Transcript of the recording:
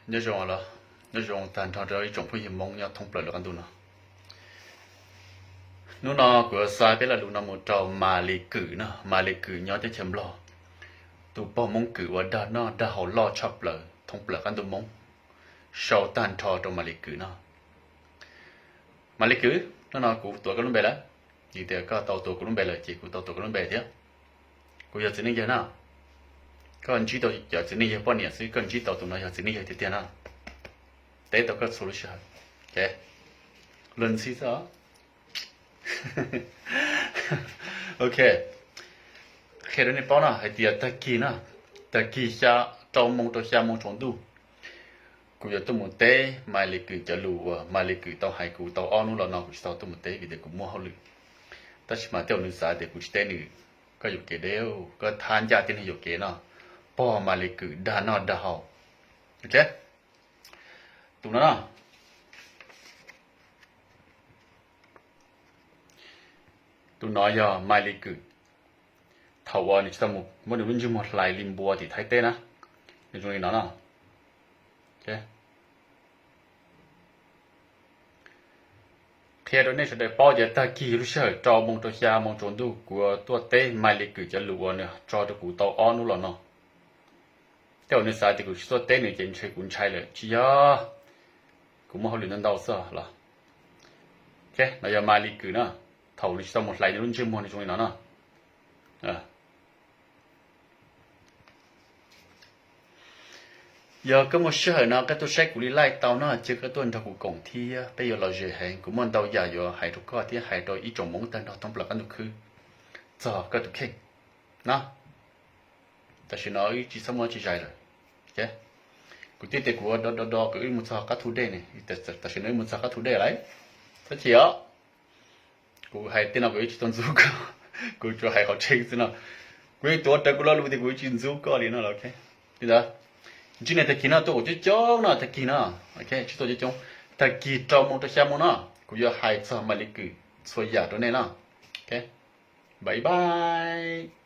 Nyob zoo, nyob zoo tag nrho rau ib tsoom phooj ywg Hmoob nyob thoob plaws lub qab ntuj no. Hnub no kuv yuav xa peb lo lus no mus rau Mas Lis Kwm no. Mas Lis Kwm nyob teb chaws Nplog, tus pog Hmoob Kwm uas dag noj dag haus loj tshaj plaws thoob plaws qab ntuj Hmoob, sau tag nrho rau Mas Lis Kwm no. Mas Lis Kwm, hnub no kuv tuav koj lub npe lawm. Vim tias koj tau tuav kuv lub npe lawm ces kuv tau tuav koj lub npe thiab. Kuv yog txiv neej yawg na. Koj ntsib tau cov txiv neej yawg poj niam xwb, koj ntsib tau tus no yog txiv neej yawg tiag tiag na. Teb tau koj txhua lub sij hawm. Luag ntxhi xwb os. Ok, qhia rau nej paub no hais tias tag kis na, tag kis xya, rau moos rau xya moos tsaus ntuj, kuv yuav tuaj mus teb Mas Lis Kwm cov lus uas Mas Lis Kwm tau hais kuv tau ob hnub los no kuv tsis tau tuaj mus teb vim tias kuv muaj hauj lwm. Tab sis mas tej zaum nws xav tias kuv tsis teb nws, koj yuam kev deb, koj thab ncaj tib neeg yuam kev no. Pog Mas Lis Kwm dag noj dag haus. Ok, tus no no, tus no yog Mas Lis Kwm thaum uas nws tsis tau mus muab nws lub ntsej muag hlais li npua tim Thaib teb na. Nws zoo li no no. Qhia rau nej sawv daws paub tias tag kis lub sij hawm rau moos rau xya moos tsaus ntuj kuv tuaj teb Mas Lis Kwm cov lus uas nws tso rau kuv tau ob hnub los no. Tej zaum nws xav tias kuv tsis tuaj teb nws ces ntshe kuv ntshai lawm, tsis yog, kuv muaj hauj lwm ntau ntau xwb los. No yog Mas Lis Kwm na, thaum nws tsis tau mus hlais nws lub ntsej muag nws zoo li no no. Yog koj muaj sij hawm no koj tuaj saib kuv li live tau no ces koj tuaj nrog kuv koom thiab peb yuav lom zem heev. Kuv muaj ntau yam yuav hais rau koj thiab hais rau ib tsoom Hmoob tag nrho thoob plaws qab ntuj khwb txog koj tus kheej na. Tam sim no wb tsis txhob muaj tsis zais lawm. Kuv twb tias kuv ua do do do kom wb mus txog qab thu dej ne, tam sim no wb mus txog qab thu dej lawm. Txhob chim os. Kuv hais tej no kuv yeej tsis tau ntxub koj, kuv tsuas hais qhov tseeb xwb no. Kuv yeej tuav rawv kuv lo lus tias kuv yeej tsis ntxub koj li no. Li ntawd, ntsib nej tag kis no tuaj kom coob coob no, tag kis no, tsis tuaj coob coob, tag kis rau moos rau xya moos no kuv yuav hais txog Mas Lis Kwm txhua yam rau nej no. Bye bye.